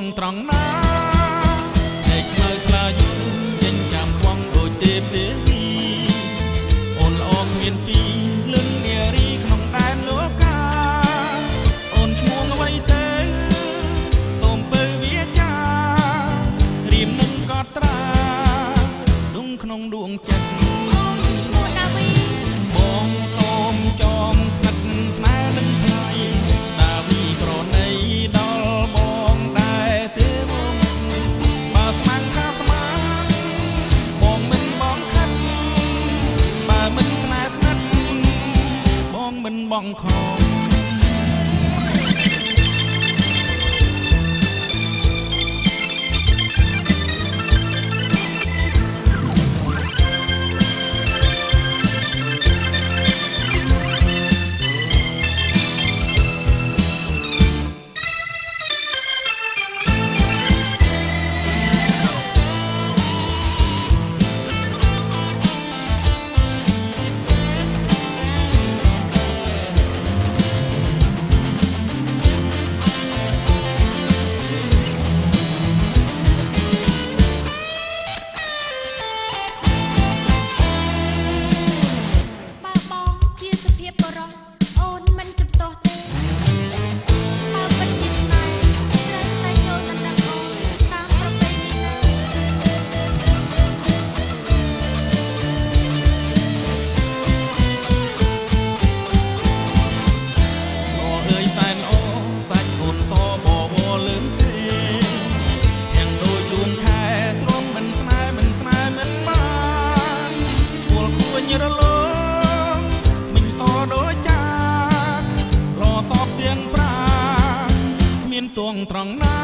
ងត្រង់ណា ឯកខ្មៅខ្លាយូចេញចាំខ្វងដូចទេពទេវី អូនល្អគ្មានពីរលឹងនារីក្នុងដែនលោកា។ អូនឈ្មោះអ្វីទេ សូមពើវាចារៀមនឹងកត់ត្រាដងក្នុងដួងចិត្ត។ អូនឈ្មោះដាវី។ បងសូមចងស្និទ្ធស្នេហ៍នឹងថ្លៃ ដាវីប្រណីដល់បងដែរទេបង? បើស្មានថាស្មានបងមិនបងខិត បើមិនស្នេហ៍ស្និទ្ធបងមិនបងខំ។ បើបងជាសុភាពបុរស អូនមិនជំទាស់ទេ បើពិតជាស្នេហ៍ ត្រូវតែចូលដណ្ដឹងអូនតាមប្រពៃណីណា។ ល្អអើយសែនល្អ សាច់អូនសបវរលឿនទេ ទាំងដូចដួងខែទ្រាំមិនស្នេហ៍មិនស្នេហ៍មិនបាន ពលគួញរលោងមិញសដូចចាក លោសពទៀងប្រាគ្មានទងត្រង់ណា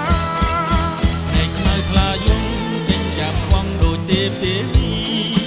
ឯខ្មៅខ្លាយំចេញចាប់វងដូចទេពទេវី